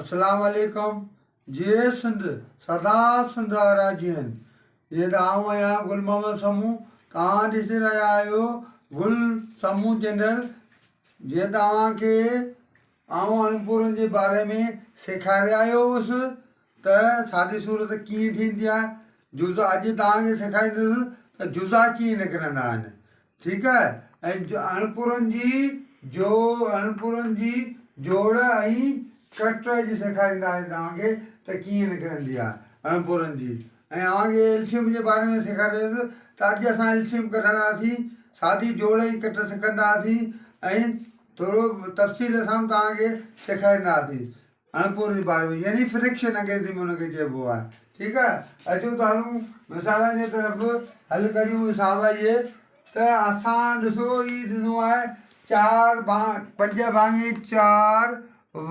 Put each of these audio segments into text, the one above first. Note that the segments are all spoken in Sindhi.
اسلام عليڪم جيئي سنڌ سدا سنڌ وارا جيئن جيئن ته آئون آهيان گل محمد سمون توهان ڏسي رهيا آهيو گل سمون چينل جيئن ته اوهان کي آئون انپورن جي باري ۾ سيکاري آيو هوس ته سادي صورت ڪيئن ٿيندي آهي جزا اڄ توهان کي سيکاريندس ته جزا ڪيئن نڪرندا آهن ٺيڪ آهي ۽ اڻپورن جي جو اڻپورن جي جوڙ ۽ ڪٽ جي سيکارينداسين توهان کي ته ڪيئن نڪرندي آهي اڻپورن جي ۽ اوهان کي ايل سي ايم جي باري ۾ سيکاريندس ته اڄ اسان ايل سي ايم ڪڍنداسين سادي جوڙ ۽ ڪٽ سکنداسين ۽ ٿورو تفصيل سان توهان کي سيکارينداسين اڻپوري جي باري ۾ يعني فريڪشن انگريزي ۾ ان کي چئبو آهي ٺيڪ آهي اچو ته هلون مثالن جي طرف حل ڪريون حساب اهي ته اسان ڏسو هي ڏنو آهي چار ڀا پنج ڀاڱي چار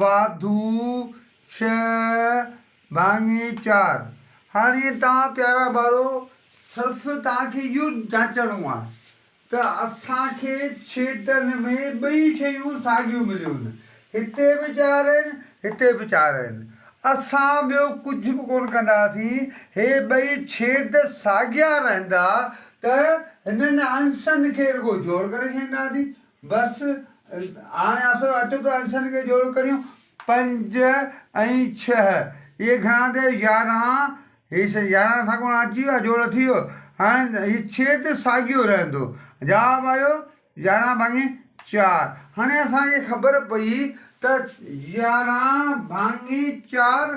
واڌو ڇهه ڀاڱي چار هاڻي توهان پيارا ٻارو صرف توهان کي اهو جانچڻو آهي ته اسان کي ڇيتن ۾ ٻئي شيون ساڳيون مليون. هتي به چار آهن، هتي به چار آهن. اسان ٻيو ڪجهه به ڪونه ڪنداسين. هي ٻئي ڇيد ساڳيا رهندا ته هنن عنصن کي رڳو جوڙ ڪري ڇڏينداسين. بس هاڻي اسان اچو ته عنصن کي جوڙ ڪريون. پنج ۽ ڇهه اهي گهڻا ٿيا؟ 11. هي 11 سان ڪونه اچي ويو آهي جوڙ ٿي ويو. هاڻي هي ڇيد ساڳيو رهندو. جواب آيو 11 ڀاڱي چار. هاڻي اسان کي خبر پئي ته 11 ڀاڱي چار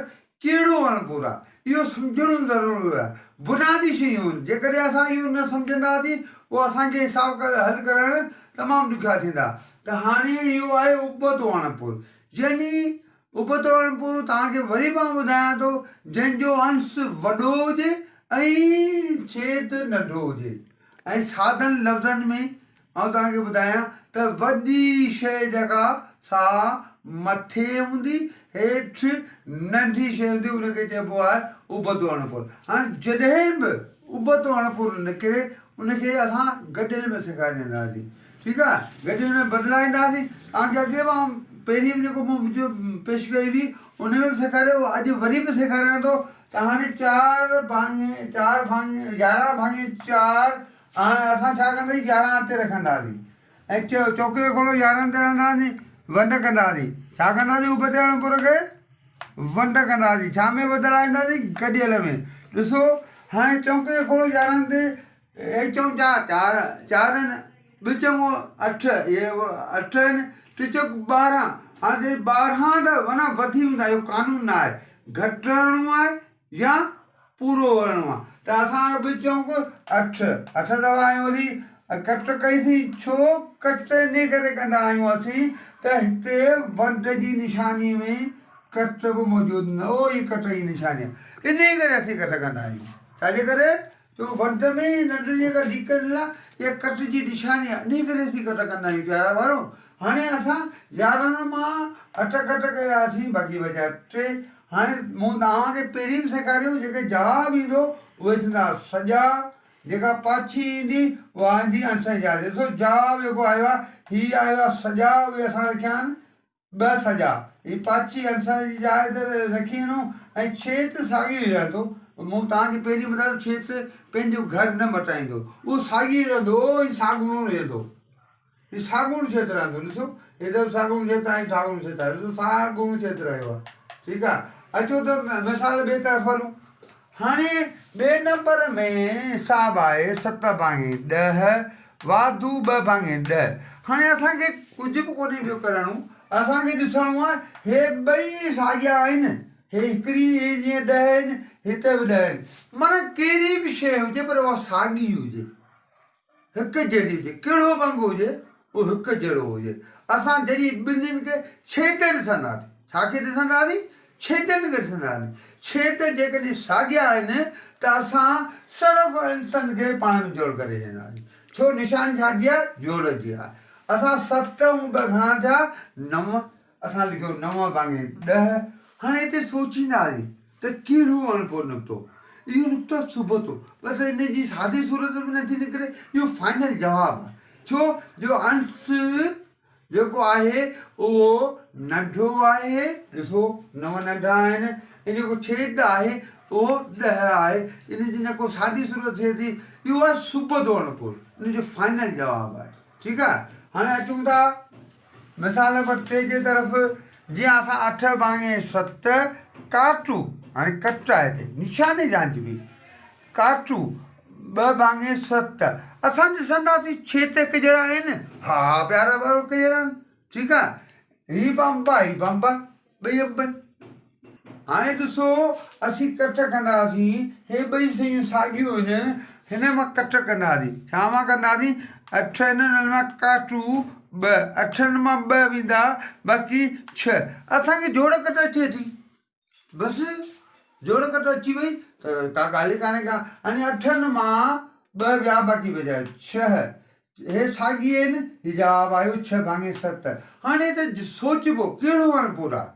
ڪهڙو اڻپور آهي. اهو سمجهڻ ضروري آهي. بنيادي شيون آهن. جيڪڏهن اسان اهو نه سمجهنداسين پوء اسان کي حساب حل ڪرڻ تمام ڏکيا ٿيندا. ته هاڻي اهو آهي ابتو اڻپور. يعني ابتو اڻپورو توهان کي وري به آئون ٻڌايان ٿو جنهن جو انش وڏو هجي ۽ ڇيد ننڍو هجي ۽ سادن لفظن ۾ آئون توهان کي ٻڌايان ته وڏي شيء جيڪا سا مٿي هوندي هيٺ ننڍي شيء هوندي ان کي چئبو آهي ابتو اڻپورو. هاڻي جڏهن به ابتو اڻپورو نڪري ان کي اسان گڏيل ۾ سيکارينداسين. ٺيڪ آ گڏيل ۾ بدلائينداسين توهان کي اڳي به آئون پهرين به جيڪو مون وڊيو پيش ڪئي هئي ان ۾ به سيکاريو هو اڄ وري به سيکاريان ٿو ته هاڻي چار ڀاڱي چار ڀاڱي 11 ڀاڱي چار هاڻي اسان ڇا ڪنداسين 11 تي رکنداسين ۽ چوڪي جو کولو 11 تي رکنداسين ونڊ ڪنداسين ڇا ڪنداسين ابتي اڻپور کي ونڊ ڪنداسين ڇا ۾ بدلائينداسين گڏيل ۾ ڏسو هاڻي چوڪي جو کولو 11 تي هڪ چئون چار، چار چار آهن، ٻه چئون اٺ، اهي اٺ آهن، ٽي چئون 12، هاڻي جي 12 ته معنيٰ وڌي ويندا، اهو قانون نه آهي، گهٽڻو آهي يا پورو هڻڻو آهي ته اسان ٻه چئون اٺ، اٺ دفعا آيون اسين ڪٽ ڪئيسين، ڇو ڪٽ انهي ڪري ڪندا آهيون اسين ته هتي ونڊ جي نشاني ۾ ڪٽ به موجود نه، اهو ئي ڪٽ جي نشاني آهي، انهي ڪري اسين ڪٽ ڪندا آهيون، ڇا جي ڪري؟ جو ونڊ ۾ ننڍڙي جيڪا ليڪ ڏنل آهي اها ڪٽ جي نشاني آهي انهي ڪري اسين ڪٽ ڪندا آهيون پيارا ٻارو هاڻي اسان 11 مان اٺ ڪٽ ڪياسين باقي بچيا ٽي هاڻي مون توهان کي پهرين به سيکاريو جيڪي جواب ايندو اهي ٿيندا سڄا جيڪا پاڇي ايندي اها ايندي انسن جا ڏسو جواب جيڪو آيو آهي هي آيو آهي سڄا اهي اسان رکيا آهن ٻه سڄا، هي پاڇي عنصر جي جاء تي رکي هڻو ۽ ڇيت ساڳيو ئي رهندو. مون توهان کي پهرين ٻڌايو ته ڇيت پنهنجو گهر نه مٽائيندو، اهو ساڳيو ئي رهندو، اهو ئي ساڳوڻو رهندو. هي ساڳوڻو ڇيت رهندو، ڏسو هي ته ساڳوڻو ڇيت آهي، ساڳوڻو ڇيت آهي، ڏسو ساڳوڻو ڇيت رهيو آهي. ٺيڪ آهي، اچو ته مثال ٻئي طرف هلون. هاڻي ٻئي نمبر ۾ حساب آهي ست ڀاڱي ڏهه واڌو ٻه ڀاڱي ڏهه. هاڻي اسان کي ڪجهه به ڪونهي ٻيو ڪرڻو، اسان کي ڏسڻو آهي هي ٻئي ساڳيا آهن، هي هڪڙي هي جيئن ڏهه آهن هتي به ڏهه آهن، معنيٰ ڪهڙي به شيء هجي پر اها ساڳي هجي. هڪ جهڙي هجي، ڪهڙو به انگ هجي اهو هڪ جهڙو هجي. اسان جڏهن ٻنهين کي ڇيد ڏسنداسين، ڇا کي ڏسنداسين؟ ڇيدن کي ڏسنداسين. ڇيد جيڪڏهن ساڳيا آهن ته اسان صرف انسن کي پاڻ ۾ جوڙ ڪري ڇڏينداسين. ڇو نشاني ڇا جي آهي؟ جوڙ جي آهي. اسان ست ۽ ٻه گهڻا ٿيا؟ نو. اسان لکيو نو ڀاڱي ڏهه. هاڻي هتي سوچينداسين ته ڪهڙو اڻپور نقطو؟ اهو نقطو ثبوت هو. بس ان جي سادي صورت به نٿي نڪري. اهو فائنل جواب آهي. ڇو جو انس جيڪو آهي اهو ننڍو آهي، ڏسو نو ننڍا آهن ۽ جيڪو ڇيد آهي اهو ڏهه آهي، ان جي نه ڪو سادي صورت ٿئي ٿي، اهو آهي سبدو اڻپور، ان جو فائنل جواب آهي، ٺيڪ آهي. هاڻي اچون ٿا مثال نمبر 3 جي طرف، جيئن اسان اٺ ڀاڱي ست ڪاٽو، هاڻي ڪٽ آهي هتي نشاني جانچبي، ڪاٽو ٻه ڀاڱي ست، اسان ڏسنداسين ڇيت هڪ جهڙا آهن، ها ها پيارا ٻارو هڪ جهڙا آهن، ٺيڪ آهي، هي به انب آهي هي به انب آهي، ٻئي انب آهن. هاڻي ڏسو اسين ڪٽ ڪنداسين، هي ٻئي شيون ساڳيون آهن، هن مان ڪٽ ڪنداسين، ڇا مان ڪنداسين، اٺ هنن مان ڪاٽو ٻه، اٺن مان ٻه ويندا باقي ڇهه، اسان کي جوڙ ڪٽ اچي ٿي، بس جوڙ ڪٽ اچي وئي ته ڪا ڳالهه ئي ڪانهي ڪا. هاڻي اٺن مان ٻه ويا باقي بچيا ڇهه، هي ساڳي آهن، هي جواب آيو ڇهه ڀاڱي ست. هاڻي ته سوچبو ڪهڙو اڻپور آهي؟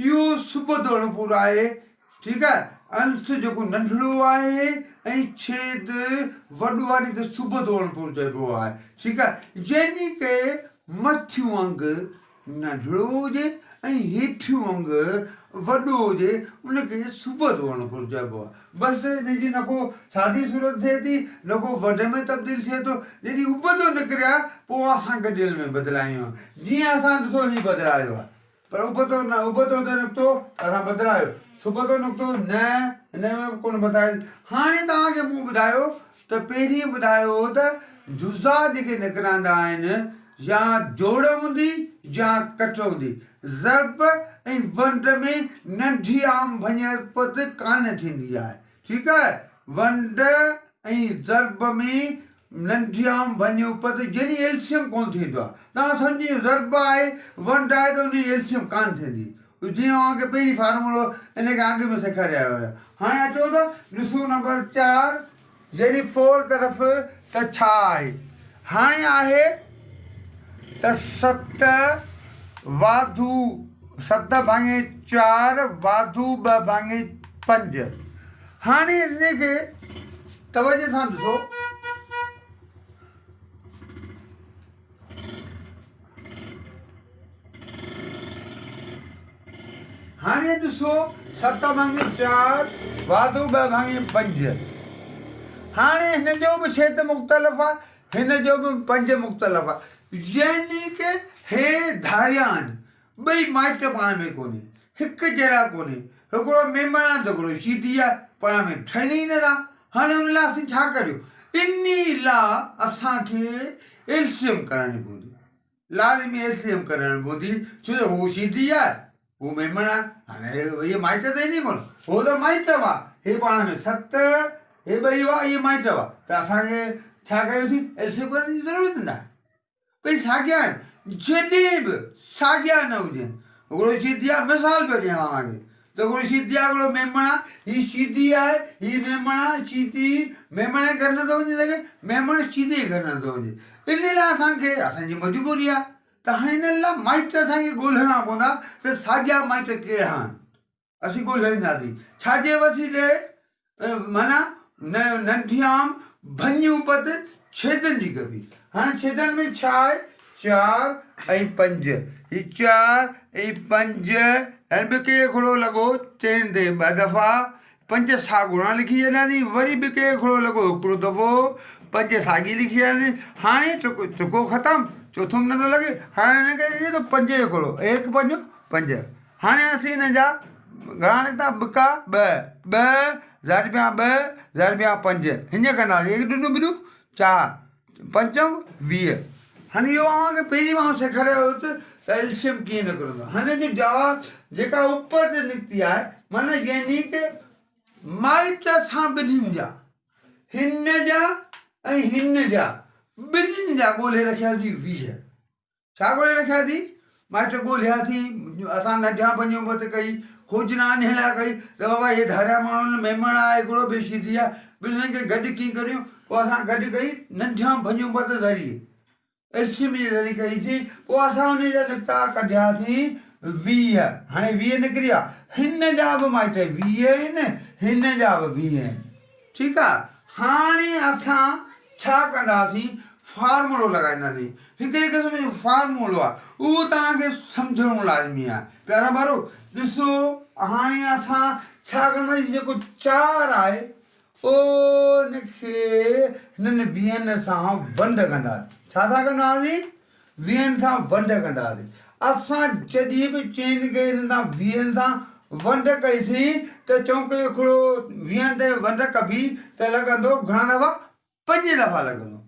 اهو سبڌو اڻپور آهي، ٺيڪ آهي، انس جيڪو ننڍڙو آهي ۽ ڇيد وڏو آهي ان کي سبڌو اڻپور چئبو آهي، ٺيڪ آهي، يعني ڪه مٿيون انگ ننڍڙو هجي ۽ هيٺيون انگ وڏو هجي ان کي سبد هئڻ گهرجبو آهي. بس ان جي نه ڪو سادي صورت ٿئي ٿي نه ڪو وڍ ۾ تبديل ٿئي ٿو. جڏهن ابتو نڪري آهي پوء اسان گڏيل ۾ بدلايون آهي. جيئن اسان ڏسو هي بدلايو آهي پر ابتو نه ابتو ته نڪتو ته اسان بدلايو سبتو نڪتو نه هن ۾ به ڪونه بدلايو. هاڻي توهان کي مون ٻڌايو ته پهرين ٻڌايو هو ته جزا جيڪي نڪرندا آهن يا جوڙ هوندي يا ڪٽ هوندي. ضرب ۽ ونڊ ۾ ننڍي عام ڀڃرپت ڪانه ٿيندي آهي. ٺيڪ آهي. ونڊ ۽ ضرب ۾ ننڍي عام ڀڃرپت يعني ايلسيم ڪونه ٿيندو آهي. توهان سمجهي ويو ضرب آهي ونڊ آهي ته ان جي ايلسيم ڪانه ٿيندي. جيئن اوهان کي پهرين فارمولو ان کان اڳ ۾ سيکاري آيو آهيان. هاڻي اچو ته ڏسون نمبر 4 يعني فور طرف ته ڇا آهي؟ هاڻي آهي ته ست واڌو ست ڀاڱي چار واڌو ٻه ڀاڱي پنج. هاڻي ان کي توجه سان ڏسو. هاڻي ڏسو ست ڀاڱي چار واڌو ٻه ڀاڱي پنج. هاڻي هن جو به ڇيد مختلف آهي هن جو به پنج مختلف آهي يعني ڪه هي ڌاريا آهن ٻئي مائٽ پاڻ ۾ ڪونهي هڪ جهڙا ڪونهي هڪڙو ميمڻ آهي ته هڪڙو شيدي آهي پاڻ ۾ ٺهن ئي نٿا هاڻي ان لاء اسين ڇا ڪريون انهي لاء اسان کي ايلسيم ڪرڻي پوندي لازمي ايلسيم ڪرڻي پوندي ڇو جو هو شيدي آهي هو ميمڻ آهي هاڻي اهي مائٽ ته آهن ئي ڪونه هو ته مائٽ هئا هي پاڻ ۾ ست هي ٻئي هئا اهي مائٽ هئا ته اسان کي ڇا ڪيوسين ايلسيم ڪرڻ جي ضرورت نه آهي ٻئي ساڳيا آهن، جڏهن به ساڳيا نه هجن. هڪڙو شيدي آهي، مثال پيو ڏيان اوهان کي ته هڪڙو شيدي آهي، هڪڙو ميمڻ آهي، هي شيدي آهي، هي ميمڻ آهي، شيدي ميمڻ جي گهر نٿو وڃي سگهي، ميمڻ شيدي جي گهر نٿو وڃي. ان لاء اسان کي اسان جي مجبوري آهي ته هاڻي انهن لاء مائٽ اسان کي ڳولهڻا پوندا ته ساڳيا مائٽ ڪهڙا آهن. اسين ڳولهينداسين ڇا جي وسيلي معنيٰ ننڍي عام ڀڃي اپت ڇيدن جي ڪبي. هاڻي ڇيدن ۾ ڇا آهي؟ چار ۽ پنج. هي چار ۽ پنج ۽ به ڪي اکڙو لڳو چئن تي ٻه دفعا پنج ساڳوڻا لکي ڇڏياسين وري به ڪي اکڙو لڳو هڪڙو دفعو پنج ساڳي لکي ڇڏياسين هاڻي ٽڪو ختم چوٿون به نٿو لڳي هاڻي هن کي لکجي ٿو پنج اکڙو هڪ پنج پنج. هاڻي اسين هن جا گهڻا نڪتا ٻڪا ٻه، ٻه ضربيان ٻه ضربيان پنج هيئن ڪنداسين هڪ ڏنو ٻنو چار پنجم 20. هاڻي اهو اوهان کي پهرين مان سيکاريو هو ته ڪئلشيم ڪيئن نڪرندو آهي. هن جو جواب جيڪا اپر تي نڪتي آهي معنيٰ يعني ڪه مائٽ سان ٻنهين جا هن جا ۽ هن جا ٻنهين جا ڳولهي رکياسين 20. ڇا ڳولي رکيا ٿي؟ مائٽ ڳوليا ٿي، اسان ننڍيان پنجون پت ڪئي، کوجنا انهيء لاء ڪئي ته بابا اهي ڌاريا ماڻهو آهن، ميمڻ آهي هڪڙو، ٻيو شيدي آهي، ٻنهين کي گڏ ڪيئن ڪريون؟ پوء اسان گڏ ڪئي ننڍيان ڀڃون پت ذريعي، ايلسيم جي ذريعي ڪئي سين، پوء اسان انهيء جا نڪتا ڪڍياسين 20، هاڻي 20 نڪري ويا، هن جا به مائٽ 20 آهن، هن جا به 20 آهن، ٺيڪ آهي، هاڻي اسان ڇا ڪنداسين؟ فارمولو لڳائينداسين. هڪڙي قسم جو فارمولو آهي اهو توهان کي سمجهڻو لازمي آهي. پيارا ٻارو ڏسو هاڻي اسان ڇا ڪنداسين جيڪو چار آهي ان کي هنن ويهن سان ونڊ ڪنداسين. ڇا ٿا ڪنداسين؟ ويهن سان ونڊ ڪنداسين. اسان جڏهن به چئن کي هنن سان ويهن سان ونڊ ڪئيسين ته چونڪ جو کڙو ويهن تي ونڊ ڪبي ته لڳندو گهڻا دفعا؟ پنج دفعا لڳندو.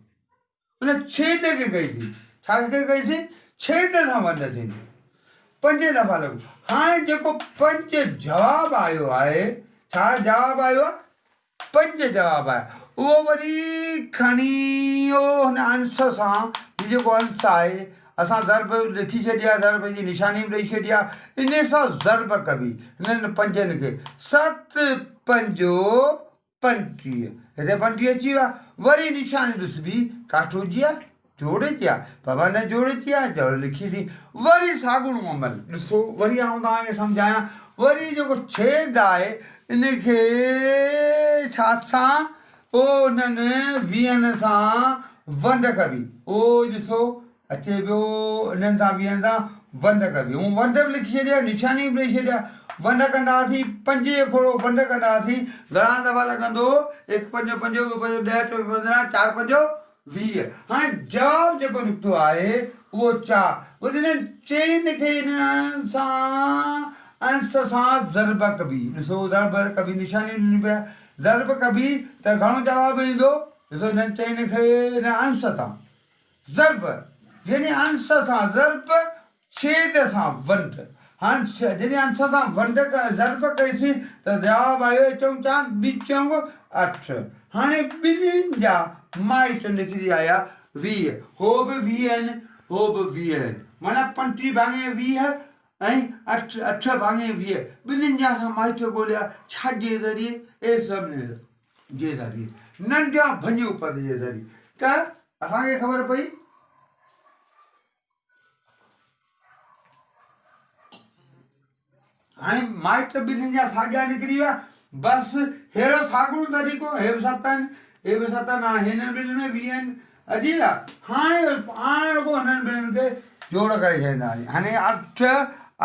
ان ڇيد کي ڪئي ٿي. ڇا کي ڪئي ٿي؟ ڇيد سان ونڊ ٿيندي. پنج دفعا لڳو. هاڻي جيڪو پنج جواب آيو آهي، ڇا جواب آيو آهي؟ پنج جواب آهي. اهو وري کڻي اهو هن انس سان، هي جيڪو انس آهي، اسان ضرب لکي ڇڏي آهي، ضرب جي نشاني به ڏئي ڇڏي آهي، انهي سان ضرب ڪبي هنن پنجن کي. ست پنجو 25، هتي 25 اچي ويا، وري نشاني ڏسبي، ڪاٺو جي آ، جوڙ جي آ، بابا نه جوڙ جي آ، جوڙ لکي ٿي، وري ساڳڻو عمل، ڏسو وري آئون توهان کي سمجهايان، وري جيڪو ڇيد آهي ان کي ڇا سان، او انهن ويهن سان ونڊ ڪبي، او ڏسو اچي پيو انهن سان ٻين سان ونڊ ڪبي. مون ونڊ به لکي ڇڏي آهي، نشاني به ڏئي ڇڏي آهي. ونڊ ڪنداسين، پنج جو کوڙو ونڊ ڪنداسين، گهڻا دفعا لڳندو؟ هڪ پنجو پنجو، ٻيو پنجو ڏهه، ٽيون 15، چار پنجو 20. هاڻي جواب جيڪو نڪتو آهي اهو چار. وري انهن چئن کي انهن سان انس سان ضرب ڪبي. ڏسو ضرب ڪبي نشاني ڏني پئي آهي. ضرب ڪبي ته گهڻو جواب ايندو؟ ڏسو انهن چئن کي انهن انس سان ضرب، يعني انس سان ضرب، ڇيد سان ونڊ. هاڻ جڏهن انس سان ونڊ ضرب ڪئيسين ته جواب آيو چئون چار ٻه چونگ اٺ. هاڻي ٻنهين جا مائٽ نڪري آيا 20. هو به 20 آهن، هو به 20 آهن. معنيٰ 35 ڀاڱي 20 ۽ اٺ، اٺ ڀاڱي 20. ٻنهين جا اسان مائٽ ڳوليا ڇا جي ذريعي؟ ايس جي ذريعي. ننڍيا ڀڃيو پد جي ذريعي. ته اسان کي خبر پئي هاڻي مائٽ ٻنهين جا ساڳيا نڪري ويا بس ههڙو ساڳيو طريقو هي به ست آهن هي به ست آهن هاڻي هنن ٻنهين ۾ 20 آهن اچي ويا هاڻي پاڻ رڳو هنن ٻنهين کي جوڙ ڪري ڇڏيندا هاڻي اٺ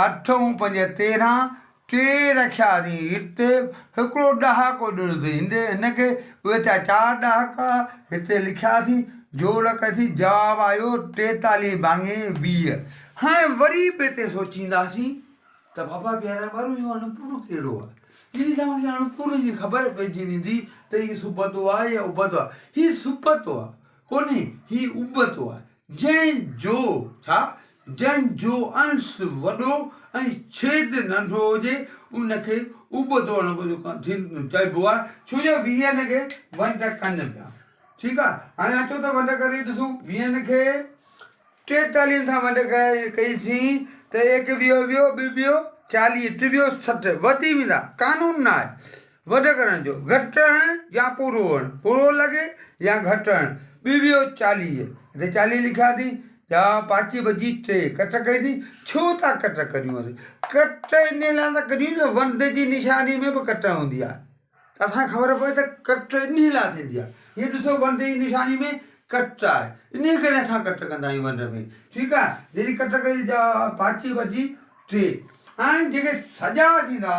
اٺ ۽ پنج 13 ٽي رکيا اٿئي هتي هڪڙو ڏهاڪو ڏنو اٿئي هن هن کي اهي ٿيا چار ڏهاڪا هتي لکيا اٿئي جوڙ ڪئي جواب آيو 43 ڀاڱي 20. هاڻي وري به هتي سوچينداسين ته بابا پيارا ٻارو اهو اڻپورو ڪهڙو آهي جڏهن توهان کي اڻپوري جي خبر پئجي ويندي ته هي سبتو آهي يا ابتو آهي هي سبتو آهي ڪونهي هي ابتو آهي جنهن جو ڇا؟ جنهن جو انس وڏو ۽ ڇيد ننڍو هجي، ان کي ابتو چئبو آهي، ڇو جو ويهن کي ونڊ ڪن پيا. ٺيڪ آهي، هاڻي اچو ته ونڊ ڪري ڏسون. ويهن کي ٽيتاليهن سان ونڊ ڪئيسين ته هڪ ويهو ويو، ٻه ويهو 40، ٽي ويهو 60، وڌي ويندا. قانون نه آهي وڏ ڪرڻ جو، گهٽ هڻ يا پورو هڻ، پورو لڳي يا گهٽ هڻ، ٻي ويهو 40، هتي 40 لکيا اٿئي، جا پاچي بجي ٽي، ڪٽ ڪئي اٿئي، ڇو ٿا ڪٽ ڪريون اسين؟ ڪٽ انهي لاء ٿا ڪريون جو ونڊ جي نشاني ۾ به ڪٽ هوندي آهي ته اسان کي خبر پوي ته ڪٽ انهي لاء ٿيندي آهي. هيء ڏسو ونڊ جي نشاني ۾ ڪٽ آهي، انهي ڪري اسان ڪٽ ڪندا آهيون ونڊ ۾، ٺيڪ آهي، جڏهن ڪٽ ڪئي جا پاچي بجي ٽي، هاڻي جيڪي سڄا ٿيندا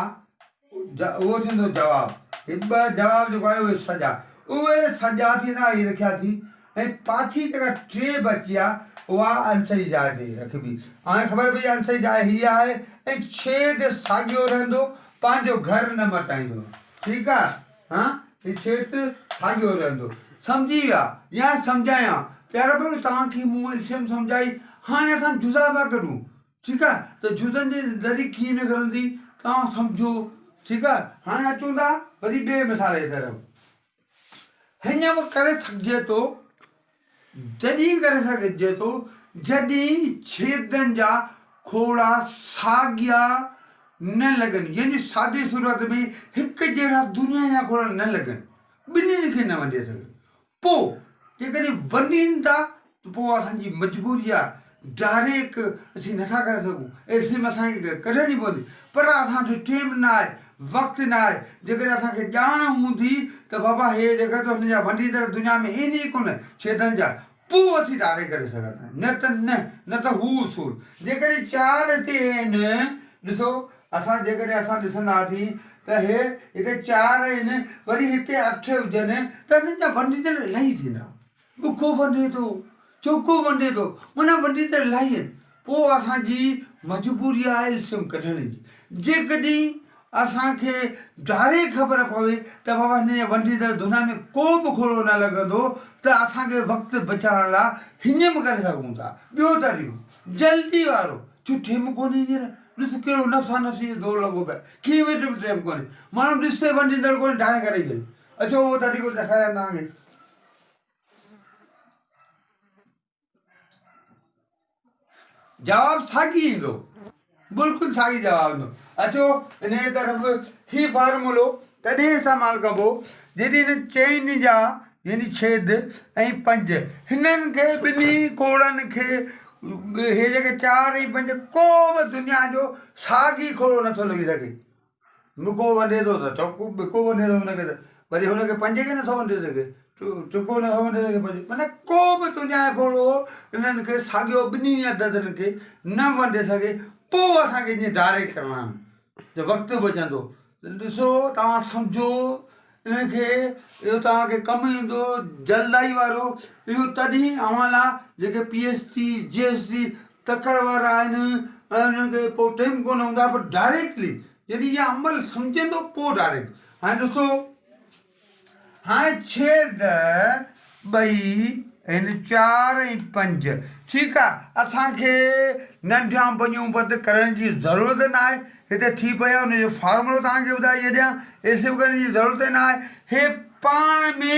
اهو ٿيندو جواب. هي ٻه جواب جيڪو آهي اهي سڄا. اهي سڄا ٿيندا هي رکيا ٿي ۽ پاڇي جيڪا ٽي بچي آ اها انس جي جاء تي رکبي. هاڻي خبر پئي انس جي جاء هي آهي ۽ ڇيد ساڳيو رهندو پنهنجو گهر نه مٽائيندو. ٺيڪ آ ها هي ڇيد ساڳيو رهندو. سمجهي ويا يا سمجهايان. پيارا ڀائو توهان کي مون ايل سي ايم سمجهائي هاڻي اسان جزا پيا ڪڍون. ٺيڪ آ ته جزن جي ذري ڪيئن نڪرندي توهان سمجهو ٺيڪ آ هاڻي اچون ٿا وري ٻئي مثال جي طرف هيئن به ڪري سگهجي ٿو جڏهن ڪري سگهجي ٿو جڏهن ڇيدن جا کوڙا ساڳيا نه لڳن يعني سادي صورت ۾ هڪ جهڙا دنيا جا کوڙا نه لڳن ٻنهين کي نه ونڊي سگهن پوء جيڪڏهن ونڊين ٿا ته پوء اسان جي مجبوري آهي ڊائريڪ اسين نٿا ڪري سگهون ايس ايم اسان کي ڪڍڻي پوندي پر اسان وٽ ٽيم نه آهي وقت نه آهي جيڪڏهن اسان کي ڄاڻ هوندي ته بابا هي جيڪا ته هن جا ونڊيندڙ دنيا ۾ آهن ئي ڪونه ڇيدن جا پوء اسين ڊائريڪٽ ڪري سگهندا آهيون نه ته نه نه ته هو اصول جيڪڏهن چار هتي آهن ڏسو اسان جيڪڏهن اسان ڏسنداسين ته هي هتي چار آهن وري هتي اٺ هجن ته هنن جا ونڊيندڙ الاهي ٿيندا ٻکو ونڊي ٿو چوکو ونڊي ٿو معنيٰ ونڊيندڙ الاهي آهن پوء اسان جي مجبوري آهي السيم ڪڍڻ جي. جيڪڏهن اسان کي ڊائريڪٽ خبر پوي ته بابا هن جي ونڊيندڙ دنيا ۾ ڪو به کوڙو نه لڳندو ته اسان کي وقت بچائڻ لاء هيئن به ڪري سگهون ٿا. ٻيو طريقو جلدي وارو ڇو ٽيم ڪونهي هينئر ڏس ڪهڙو نفسا نفسي جو دور لڳو پيو آهي ڪنهن وٽ به ٽيم ڪونهي ماڻهو ڏسي ونڊيندڙ ڪونهي ڊائريڪٽ ڪري ڇڏي اچو اهو طريقو ڏيکاريان توهان کي. جواب ساڳي ايندو بلڪل ساڳي جواب ايندو اچو انهيء طرف هي فارمولو تڏهن استعمال ڪبو جڏهن هن چئن جا يعني ڇيد ۽ پنج هنن کي ٻنهي کوڙن کي هي جيڪي چار ۽ پنج ڪو به دنيا جو ساڳي کوڙو نٿو لڳي سگهي مڪو ونڊي ٿو ته چوڪو ٻڪو ونڊي ٿو هن کي ته وري هن کي پنج کي نٿو ونڊي سگهي ٽڪو نٿو ونڊي سگهي پنج معنيٰ ڪو به تنهنجا گهوڙو انهن کي ساڳيو ٻنهي عددن کي نه ونڊي سگهي پوء اسان کي ائين ڊائريڪٽ ڪرڻا آهن ته وقت بچندو ڏسو توهان سمجهو ان کي اهو توهان کي ڪم ايندو جلدائي وارو اهو تڏهن اوهان لاء جيڪي P S T G S T تڪڙ وارا آهن ۽ انهن کي پوء ٽيم ڪونه هوندو آهي پر ڊائريڪٽلي جڏهن اها عمل سمجهندو پوء ڊائريڪٽ هاڻي ڏسو هاڻي ڇيد ٻئي آهن چار ۽ پنج ٺيڪ آ اسان کي ننڍيان بنيون بند ڪرڻ جي ضرورت نه آهي هتي ٿي پيا ان جو فارمولو توهان کي ٻڌائي ڇڏيان اي سڀ ڪرڻ جي ضرورت نه آهي هي پاڻ ۾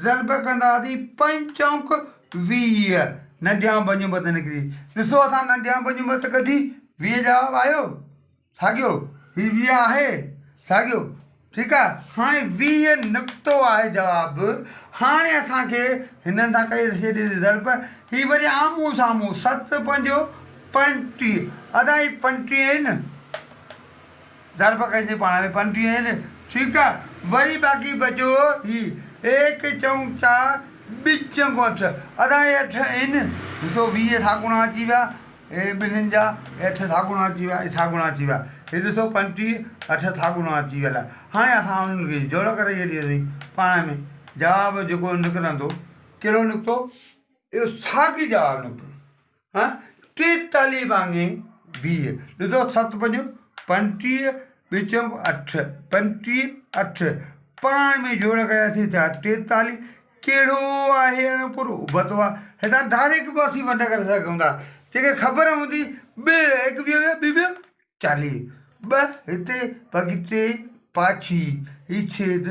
ضرب ڪنداسين پنج چونڪ 20 ننڍيان بنيون بند نڪري ڏسو اسان ننڍيان بنيون بند ڪڍي 20 جواب آيو ساڳيو هي 20 آهي ساڳيو ٺيڪ آ هاڻي 20 نڪتو آهي جواب هاڻي اسان کي هنن سان ڪئي ڇڏي ضرب هي وري آمهون سامهون ست پنجو 35 ادا هي 35 آهن ضرب ڪئي سي پاڻ ۾ 35 آهن ٺيڪ آ وري باقي بچو هي ايڪ چونڪ چار ٻه چونڪ اٺ ادا هي اٺ آهن ڏسو 20 ساڳوڻا اچي ويا اهي ٻنهين جا اٺ ساڳوڻا اچي ويا، اهي ساڳوڻا اچي ويا. هي ڏسو 35 اٺ ساڳوڻا اچي ويل آهي. هاڻي اسان انهن کي جوڙ ڪري ڇڏيوسين پاڻ ۾. جواب جيڪو نڪرندو ڪهڙو نڪتو؟ اهو ساڳي جواب نڪتو. ها 43 ڀاڱي 20. ڏسو ست پنج 35 ٻه چونڪ اٺ 35 اٺ پاڻ ۾ جوڙ ڪياسين ٿيا 43. ڪهڙو آهي اڻپورو ابتو آهي. هتان ڊائريڪٽ به اسين ونڊ ڪري سگهون ٿا. جنهن کي خبر هوندي ٻه هڪ ويهه ويا ٻه ويهه 40 ٻه هتي باقي ٽي پاڇي هي ڇيد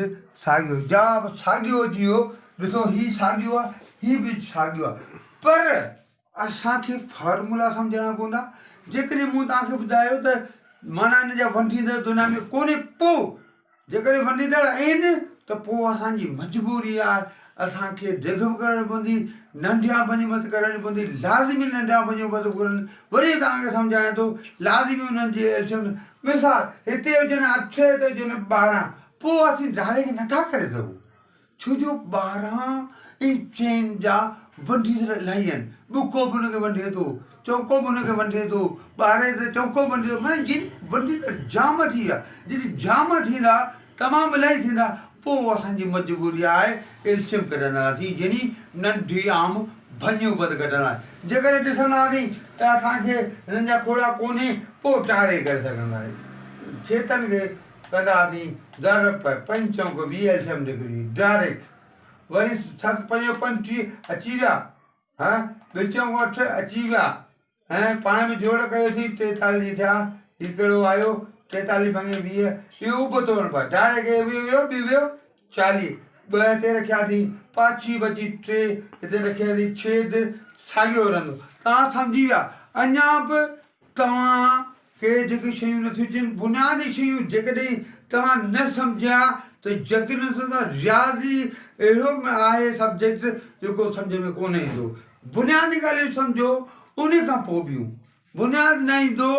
ساڳيو جواب ساڳيو اچي ويو ڏسو هي ساڳيو آهي هي به ساڳيو آهي پر اسان کي فارمولا سمجهڻا پوندا جيڪڏهن مون توهان کي ٻڌايو ته معنيٰ ان جا ونڊيندڙ دنيا ۾ ڪونهي پوء جيڪڏهن ونڊيندڙ آهن ته پوء اسان جي مجبوري آهي اسان کي ڊگهه به ڪرڻي پوندي ننڍيان ڀڃ ڀت ڪرڻي پوندي لازمي ننڍيان ڀڃ ڀت ڪرڻ وري توهان کي سمجهايان ٿو لازمي انهن جي ايلسيم مثال هتي هجن اٺ هتي هجن 12 پوء اسين ڊائريڪٽ نٿا ڪري سگهون ڇو جو 12 ۽ چئن جا ونڊيندڙ الاهي آهن. ٻڪو به ان کي ونڊي ٿو، چونڪو به ان کي ونڊي ٿو، ٻارهين تي چونڪو به ونڊي ٿو، معنيٰ جيڏي ونڊيندڙ جام ٿي ويا، جڏهن جام ٿيندا، تمام الاهي ٿيندا، پوء اسان جي مجبوري آهي ايلسيم ڪڍنداسين، يعني ننڍي عام ڀڃ اپت ڪڍنداسين. جيڪڏهن ڏسنداسين ته اسان کي هنن جا کوڙا ڪونهي، پوء ٽاري ڪري سگهنداسين. ڇيتن کي ڪنداسين در پنج چونڪ 20 ايل سي ايم نڪري ڊائريڪٽ وري ست پنج 35 اچي ويا ها ٻه چونڪ اٺ اچي ويا ۽ پاڻ ۾ جوڙ ڪيوسين 43 ٿيا هي ڪهڙو آيو 43 ڀاڱي 20 اهو ابتو وڃڻو پيو ڊائريڪٽ هي 20 ويو ٻي ويو 40 ٻه هتي رکياسين پاڇي بچي ٽي هتي رکياسين ڇيد ساڳيو رهندو توهان سمجهي ويا اڃا به توهان کي جيڪي شيون نٿيون اچن، بنيادي شيون جيڪڏهن توهان نه سمجهيا ته يقينن سان رياضي اهڙو آهي سبجيڪٽ جيڪو سمجهه ۾ ڪونه ايندو. بنيادي ڳالهيون سمجهو انهي کان پوء ٻيون. بنياد نه ايندو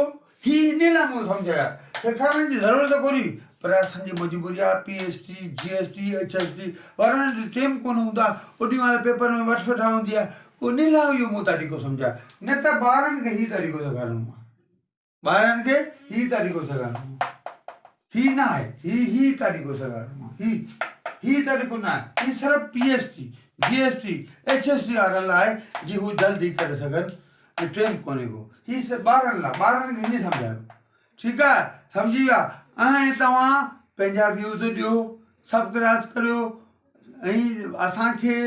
هي انهي لاء مون سمجهايا. سيکارڻ جي ضرورت ڪونهي پر اسان جي مجبوري آهي P S T, G S T, H S T وارن جو ٽيم ڪونه هوندو آهي اوڏي مهل پيپر ۾ وٺ وٺان هوندي آهي. انهي لاء اهو مون طريقو سمجهايو نه ته ٻارن کي هي طريقو سيکارڻو آهي ٻارن کي هي طريقو سيکارڻو آهي هي نه آهي هي هي طريقو سيکارڻو آهي هي هي طريقو نه آهي هي صرف P S T G S T H S T وارن لاء آهي جي هو جلدي ڪري سگهن ۽ ٽيم ڪونهي ڪو هي صرف ٻارن لاء ٻارن کي هيئن سمجهايو ٺيڪ آهي سمجهي ويا ۽ توهان پنهنجا ويوز ڏيو سبڪرائب ڪريو ۽ اسان کي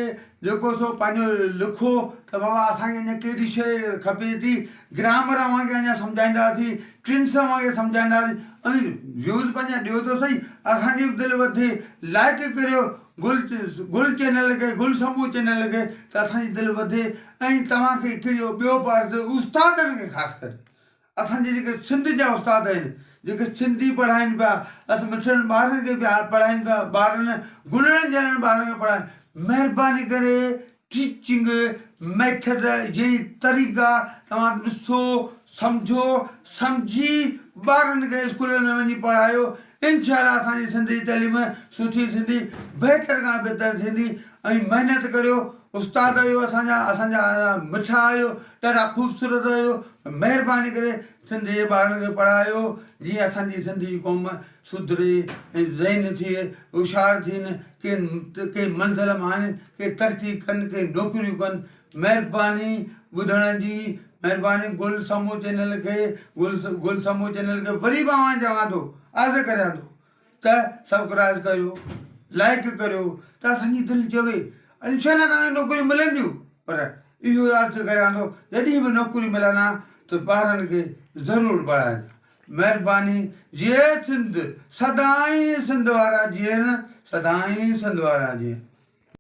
جيڪو سو پنهنجو لکو ته بابا اسان کي اڃا ڪهڙي شيء کپي ٿي گرامر اوهان کي اڃا سمجهائينداسين ٽرنس اوهان کي سمجهائينداسين ۽ ويوز پنهنجا ڏيو ته سهي اسان جي به دل وڌي لائڪ ڪريو گل گل چينل کي گل سمون چينل کي ته اسان جي دل وڌي ۽ توهان کي هڪڙو ٻيو به عرض استادن کي خاص ڪري اسان جي جيڪي سنڌ جا استاد آهن جيڪي سنڌي پڙهائين پيا اسان مٺڙن ٻارن کي پيا پڙهائين پيا ٻارن گلڙن جهڙن ٻارن کي پڙهائين مهرباني ڪري ٽيچنگ ميٿڊ يعني طريقا توهان ڏسو سمجهو سمجهي ٻارن کي اسڪولن ۾ وڃي پڙهايو انشاء الله اسان جي سنڌ جي تعليم سٺي ٿيندي بهتر کان بهتر ٿيندي ۽ محنت ڪريو استاد آهيو اسان جا اسان جا مٺا آهيو ڏاڍا خوبصورت آهيو مهرباني ڪري سنڌ جي ٻارن کي پڙهايو جيئن اسان جي سنڌ جي قوم سڌري ۽ ذهين ٿئي هوشيار ٿين ڪي ڪي منزل ماڻين ڪي ترقي ڪن ڪي نوڪريون ڪن مهرباني ٻڌڻ جي مهرباني گل سمو چينل کي گل گل سمو چينل کي وري به اوهان چوان ٿو عرض ڪريان ٿو ته سبڪرائب ڪريو لائڪ ڪريو ته اسان جي دل چوي انشاء الله توهان کي نوڪريون ملنديون پر اهو عرض ڪريان ٿو جڏهن به نوڪريون ملندا ته ٻارن کي ضرور پڙهائجا مهرباني جئي سنڌ سدائين سنڌ وارا جيئن سدائين سنڌ وارا جيئن.